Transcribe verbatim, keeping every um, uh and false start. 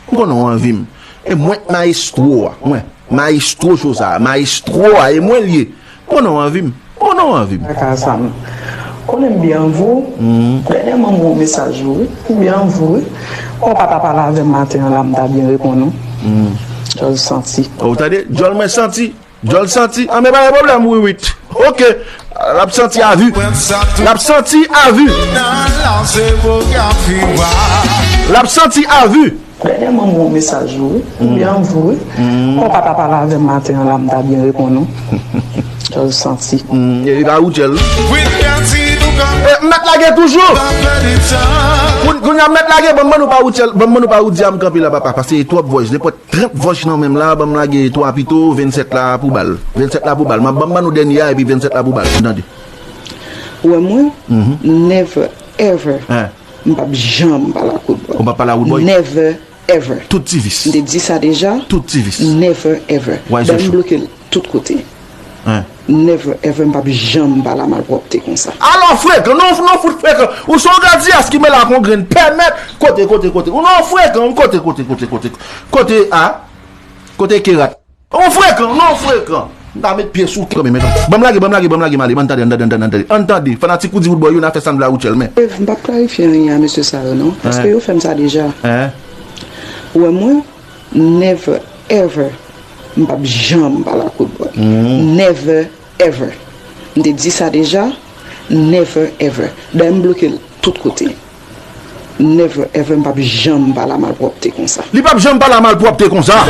M konnen w anvi m. E mwen k mayestwo a. Mwen, mayestwo cho sa a. Mayestwo a, e mwen l ye. M konnen w anvi m. M konnen w anvi m. Kaka sa m. Konnen m byen anvi w. Dènyèman m wè yon mesaj ou, wi. M byen anvi w, wi. Ou pa ta pale avè m maten an la, m ta byen reponn ou. Djòl santi. Ou tande? Djòl mwen santi. Djòl santi. An, men pa gen pwoblèm, wi, wi. Oke. L ap santi a vi. L ap santi a vi. L ap santi a vi. Dènyèman m wè yon mesaj ou, wi. M byen anvi w, wi. Ou pa ta pale avè m maten an la, m ta byen reponn ou. Djòl santi. E, e pa Woutchèl. E, m mèt lage toujou. Koun-, kounye a m mèt lage, ban m ban nou pa Woutchèl, ban m ban nou pa Woutchèl, m kanpe la, papa, paske e twòp vòj, nenpòt trant vòch nan men m la, ban m lage twa pito, vennsèt la pou bal. Vennsèt la pou bal. M ap ban m ban nou dènye a, epi vennsèt la pou bal. Tande. Ou wè mwen, never ever. M p ap janm pale ak Woodboy. Ou p ap pale ak Woodboy? Never ever. Tout ti vis. M te di sa deja. Tout ti vis. Never ever. Dayè m bloke l tout kote. Never ever, m p ap janm pale a malpwòpte konsa. Alò frekan, non, non, fout frekan. Ou se yon gradiyès ki mele ak yon grenn pèmèt. Kote, kote, kote. Ou non frekan, kote, kote, kote, kote. Kote a? Kote kerat? Ou frekan, non frekan. M ta met pye sou kè. Ban m lage, ban m lage, ban m lage, m ale. Ann tande, ann tande, ann tande, ann tande. Ann tande. Fanatik Woody Woodboy yo nan fè sa n vle a Woodchèl, men. Ev, m p ap klarifye anyen a mesye sa yo, non. Paske yo fè m sa deja. Ou wè mwen, never ever. M p ap janm pale ak Woodboy. Never ever. M te di sa deja, never ever. Dayè m bloke l tout kote. Never ever, m p ap janm pale a malpwòpte konsa. Li p ap janm pale a malpwòpte konsa.